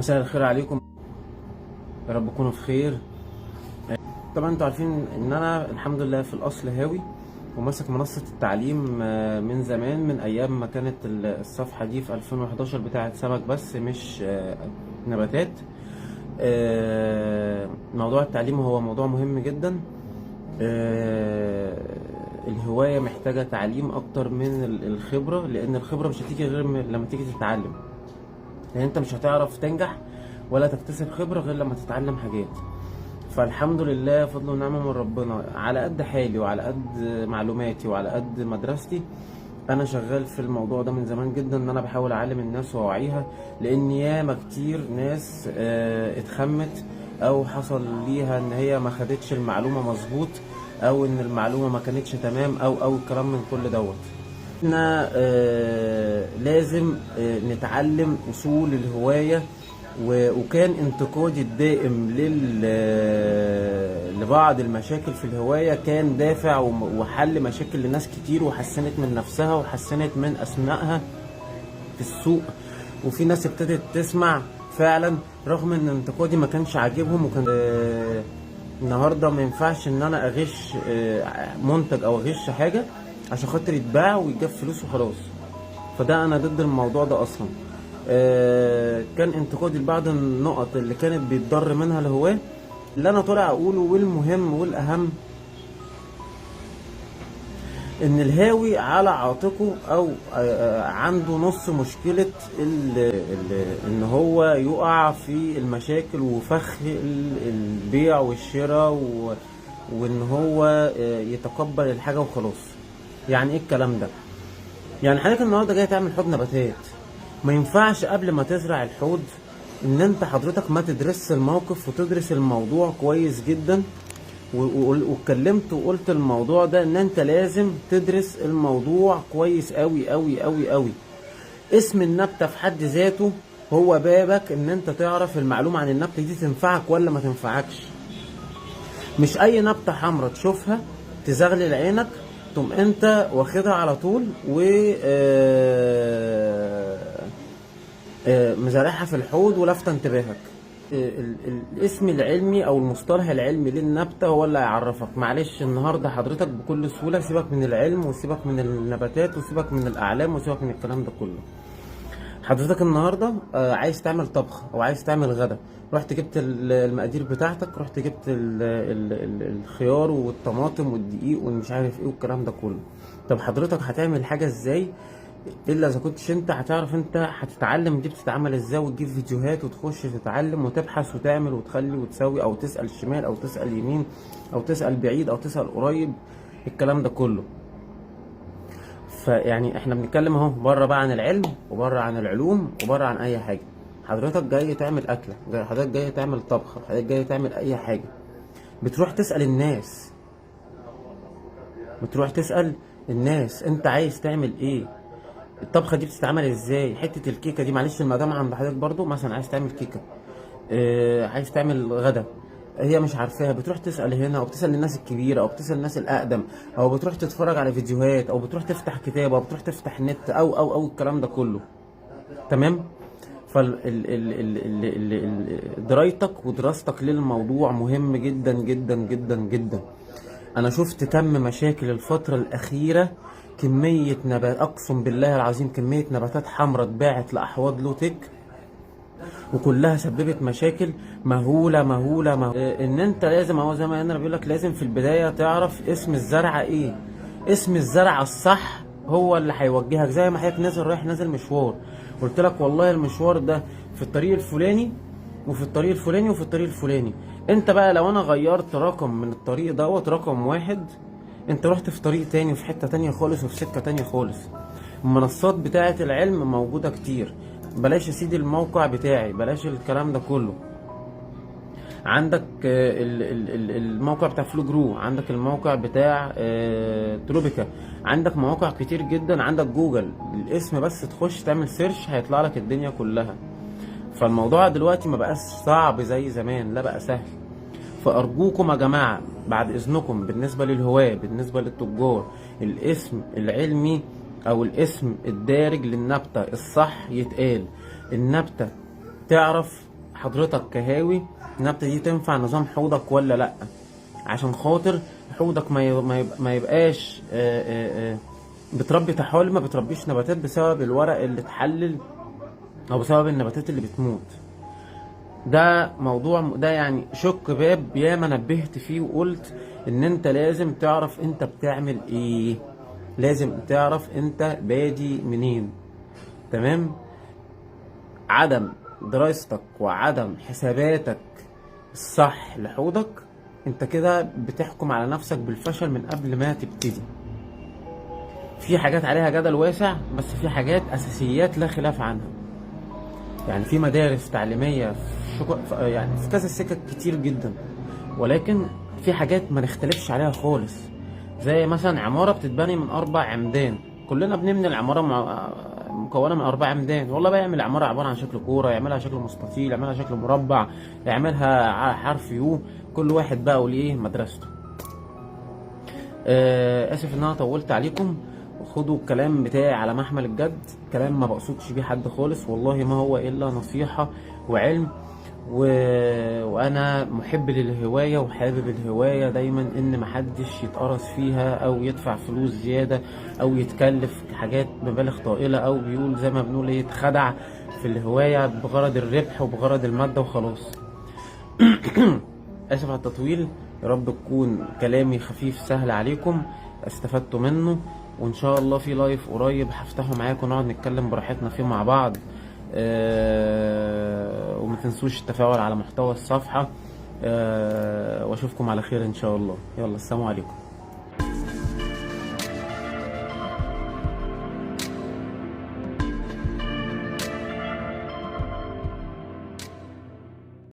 مساء الخير عليكم، يا رب تكونوا في خير. طبعا انتوا عارفين ان انا الحمد لله في الاصل هاوي وماسك منصة التعليم من زمان، من ايام ما كانت الصفحة دي في 2011 بتاعت سمك بس مش نباتات. موضوع التعليم هو موضوع مهم جدا. الهواية محتاجة تعليم اكتر من الخبرة، لان الخبرة مش هتيجي غير لما تيجي تتعلم، لان انت مش هتعرف تنجح ولا تكتسب خبرة غير لما تتعلم حاجات. فالحمد لله فضل ونعمة من ربنا، على قد حالي وعلى قد معلوماتي وعلى قد مدرستي انا شغال في الموضوع ده من زمان جدا، ان انا بحاول اعلم الناس واوعيها، لان ياما كتير ناس اتخمت او حصل ليها ان هي ما خدتش المعلومة مظبوط، او ان المعلومة ما كانتش تمام، او الكلام من كل دوت. احنا لازم نتعلم اصول الهواية، وكان انتقادي الدائم لبعض المشاكل في الهواية كان دافع وحل مشاكل لناس كتير، وحسنت من نفسها وحسنت من أسمائها في السوق، وفي ناس ابتدت تسمع فعلا رغم ان انتقادي ما كانش عاجبهم. وكان النهارده ما ينفعش ان انا اغش منتج او اغش حاجة عشان خاطر يتباع ويجيب فلوس وخلاص، فده انا ضد الموضوع ده اصلا. كان انتقادي لبعض النقط اللي كانت بيتضر منها الهواه. اللي انا طالع اقوله والمهم والاهم ان الهاوي على عاتقه او عنده نص مشكلة ان هو يقع في المشاكل وفخ البيع والشراء، وان هو يتقبل الحاجة وخلاص. يعني ايه الكلام ده؟ يعني حضرتك النهارده جاي تعمل حوض نباتات، ما ينفعش قبل ما تزرع الحوض ان انت حضرتك ما تدرس الموقف وتدرس الموضوع كويس جدا. واتكلمت وقلت الموضوع ده ان انت لازم تدرس الموضوع كويس قوي قوي قوي قوي. اسم النبتة في حد ذاته هو بابك ان انت تعرف المعلومة عن النبتة دي تنفعك ولا ما تنفعكش. مش اي نبتة حمراء تشوفها تزغلل عينك تقوم انت واخدها على طول و مزارعها في الحوض ولافته انتباهك. الاسم العلمي او المصطلح العلمي للنبته هو اللي هيعرفك. معلش النهارده حضرتك بكل سهولة سيبك من العلم وسيبك من النباتات وسيبك من الاعلام وسيبك من الكلام ده كله. حضرتك النهارده عايز تعمل طبخ او عايز تعمل غدا، رحت جبت المقادير بتاعتك، رحت جبت الخيار والطماطم والدقيق والمش عارف ايه والكلام ده كله. طب حضرتك هتعمل حاجة ازاي الا اذا كنتش انت هتعرف انت هتتعلم دي بتتعمل ازاي، وتجيب فيديوهات وتخش تتعلم وتبحث وتعمل وتخلي وتسوي، او تسأل شمال او تسأل يمين او تسأل بعيد او تسأل قريب، الكلام ده كله. فيعني احنا بنتكلم اهو بره بقى عن العلم وبره عن العلوم وبره عن اي حاجة. حضرتك جاي تعمل اكله، حضرتك جاي تعمل طبخه، حضرتك جاي تعمل اي حاجة، بتروح تسأل الناس، بتروح تسأل الناس انت عايز تعمل ايه، الطبخة دي بتتعمل ازاي، حتة الكيكه دي معلش المدام عند حضرتك برضو مثلا عايز تعمل كيكة، عايز تعمل غدا، هي مش عارفاها، بتروح تسأل هنا او بتسأل الناس الكبيرة او بتسأل الناس الأقدم، او بتروح تتفرج على فيديوهات، او بتروح تفتح كتاب، او بتروح تفتح نت، او او او الكلام ده كله. تمام؟ فال ال ال ال ال ال درايتك ودراستك للموضوع مهم جدا جدا جدا جدا. انا شفت كم مشاكل الفترة الأخيرة، كمية نبات، اقسم بالله العظيم كمية نباتات حمراء اتباعت لأحواض لوتك، وكلها سببت مشاكل مهولة مهولة مهولة. ان انت لازم، اهو زي ما انا بقول لك، لازم في البداية تعرف اسم الزرعة ايه. اسم الزرعة الصح هو اللي هيوجهك. زي ما حضرتك نازل رايح نازل مشوار، قلت لك والله المشوار ده في الطريق الفلاني وفي الطريق الفلاني وفي الطريق الفلاني. انت بقى لو انا غيرت رقم من الطريق دوت رقم واحد، انت رحت في طريق تاني وفي حتة تانية خالص وفي سكة تانية خالص. المنصات بتاعة العلم موجودة كتير، بلاش يا سيدي الموقع بتاعي، بلاش الكلام ده كله. عندك الموقع بتاع فلو جرو، عندك الموقع بتاع تروبيكا، عندك مواقع كتير جدا، عندك جوجل، الاسم بس تخش تعمل search هيطلع لك الدنيا كلها. فالموضوع دلوقتي ما بقاش صعب زي زمان، لا بقى سهل. فأرجوكم يا جماعة بعد إذنكم، بالنسبة للهواة، بالنسبة للتجار، الاسم العلمي أو الاسم الدارج للنبتة الصح يتقال. النبتة تعرف حضرتك كهاوي النبتة دي تنفع نظام حوضك ولا لا، عشان خاطر حوضك ما يبقاش بتربي طحالب ما بتربيش نباتات بسبب الورق اللي اتحلل او بسبب النباتات اللي بتموت. ده موضوع ده يعني شق باب ياما نبهت فيه وقلت ان انت لازم تعرف انت بتعمل ايه، لازم تعرف انت بادي منين. تمام؟ عدم دراستك وعدم حساباتك الصح لحوضك، انت كده بتحكم على نفسك بالفشل من قبل ما تبتدي. في حاجات عليها جدل واسع، بس في حاجات اساسيات لا خلاف عنها. يعني في مدارس تعليمية في يعني في كذا سكك كتير جدا، ولكن في حاجات ما نختلفش عليها خالص. زي مثلا عمارة بتتبني من 4 عمدان، كلنا بنبني العمارة مكونة من 4 عمدان. والله بقى يعمل عمارة عبارة عن شكل كورة، يعملها شكل مستطيل، يعملها شكل مربع، يعملها على حرف يو، كل واحد بقى وليه مدرسته. آسف إن أنا طولت عليكم. خدوا الكلام بتاعي على محمل الجد، كلام ما بقصدش بيه حد خالص، والله ما هو إلا نصيحة وعلم، وأنا محب للهواية وحابب الهواية دايما إن محدش يتقرص فيها أو يدفع فلوس زيادة أو يتكلف حاجات مبالغ طائلة، أو بيقول زي ما بنقول إيه، يتخدع في الهواية بغرض الربح وبغرض المادة وخلاص. آسف على التطويل، يا رب تكون كلامي خفيف سهل عليكم استفدتوا منه، وإن شاء الله في لايف قريب هفتحه معاكم ونقعد نتكلم براحتنا فيه مع بعض. وما تنسوش التفاعل على محتوى الصفحة، واشوفكم على خير ان شاء الله. يلا السلام عليكم.